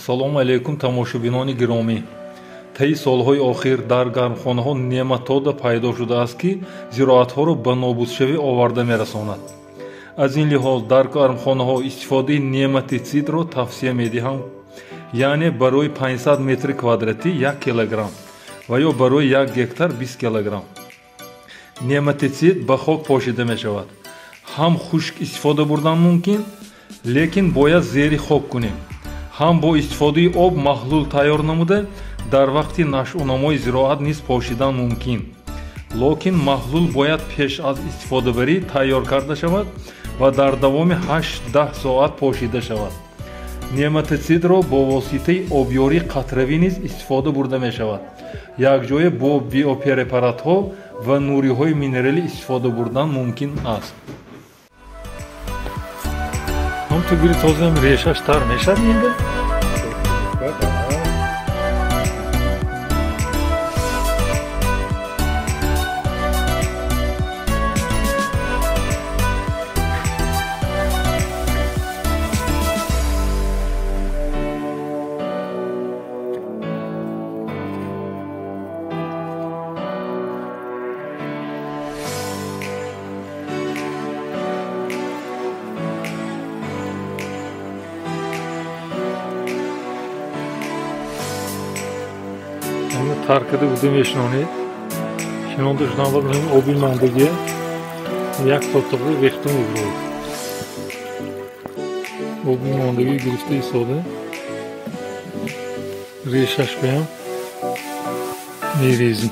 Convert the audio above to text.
Ассалому алайкум, тамошобинони гиромӣ. Таи солҳои охир дар гармхонаҳо нематода пайдо шудааст, ки зироатҳоро ба нобудшавӣ оварда мерасонад. Аз ин лиҳоз дар гармхонаҳо истифодаи нематицидро тавсия медиҳам, яъне барои 500 метри квадратӣ 1 килограмм ва ё барои 1 гектар 20 килограмм. Нематицид ба хок пошида мешавад. Ҳам хушк истифода бурдан мумкин, лекин бояд зери хок кунем. Ҳам бо истифодаи об маҳлул тайёр намуда, дар вақти нашъунамои зироат низ пошидан мумкин. Локин маҳлул бояд пеш аз истифодабарӣ тайёр карда шавад ва дар давоми 8-10 соат пошида шавад. Нематицидро бо воситаи обёрии қатравӣ низ истифода бурда мешавад. Якҷоя бо биопрепаратҳо ва нуриҳои минералӣ истифода бурдан мумкин аст. Ҳам ту гири тозаам решаш тар мешавад инда? Таркада буда мешинонед. Шинонда шудан ва оби мандагия як сотиқи рехта мебурад. Оби мондагӣ гирифта истода решаш баям мерезем.